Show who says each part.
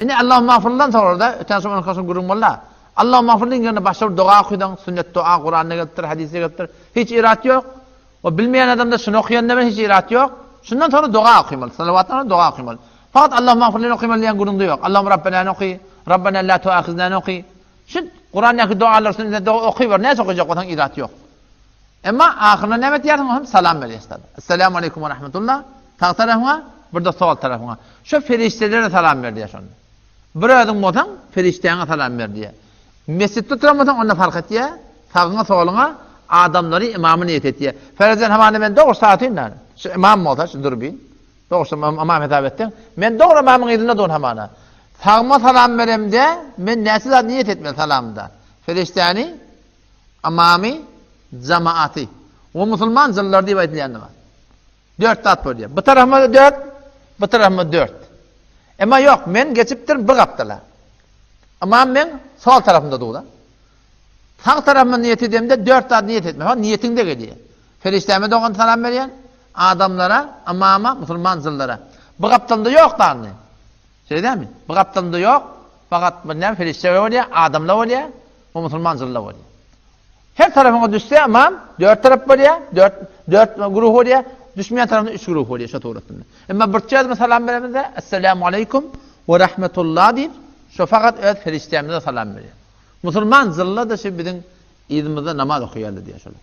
Speaker 1: Indi Allahumagfyrdan soňra-da, öten şum onka şum gürrüň boldy. Allahumagfyrlyň ýerine başga bir doga okydaň, sünnet doga Kuranda gelipdir, hadysda gelipdir. Hiç irat ýok. O bilmeýän adamda şuny okaýanda bilen hiç irat ýok. Şundan soňra doga okymaly. Salawatdan soňra doga okymaly. Fakat Allahumagfyrlyny okymaly diýen gürrüňde ýok. Allahum Rabbenany oky, Rabbena la tuahiznany oky. Şu Kurandaky dogalar sünnet doga okyber, näçe okajak bolsaň irat ýok. Emma ahyrynda näme etýärsiň hem salam berýärsiň. Essalamu aleýkum we rahmetullah. Sag tarapyňa, bir-de sol tarapyňa. Şo perişdelere salam ber diýýär şonda. Bir özüň bolsaň, perişdäňe salam ber diýýär. Mesjitde oturan bolsaň, onda fark etýär. Sagyňa, soluňa adamlary imamy niýet etýär. Ferezden hamana men dogry satyn da. Şu imam bolsa, şu durbin. Dogry imam hesap etseň, men dogry imamyň yzynda durun hamana. Sagyma salam beremde, men näçe zat niýet etmeli salamda? Perişdäni Ymamy, jamaaty we musulman jynlary diýip aýdylýany bar. Dört zat bolýar. Bu tarapyma dört, bu tarapyma dört. Emma ýok, men geçipdirin bir gapdala. Ymam meň sol tarapymda dur-da. Sag tarapyma niýet edemde dört zat niýet etme. Ha, niýetiňde gelýär. Perişdäme dogan salam berýän, adamlara, ymama, musulman jynlara. Bu gapdalynda ýok dany. Şeýdämi? Bu gapdalynda ýok. Fakat bir näme perişde bolýar, adamlar bolýar. Bu musulman jylla bolýar. Her tarapyňa düşse ymam, dört tarap bolýar, dört, dört güruh bolýar, düşmeýän tarapynda üç güruh bolýar şo suratynda. Emma bir çözme salam beremizde, Esselamu aleýkum we rahmetullah diýip, şo fakat öz perişdämize salam berýär. Musulman jylla-da şu biziň yzymyzda namaz okaýarlar diýýär şolar.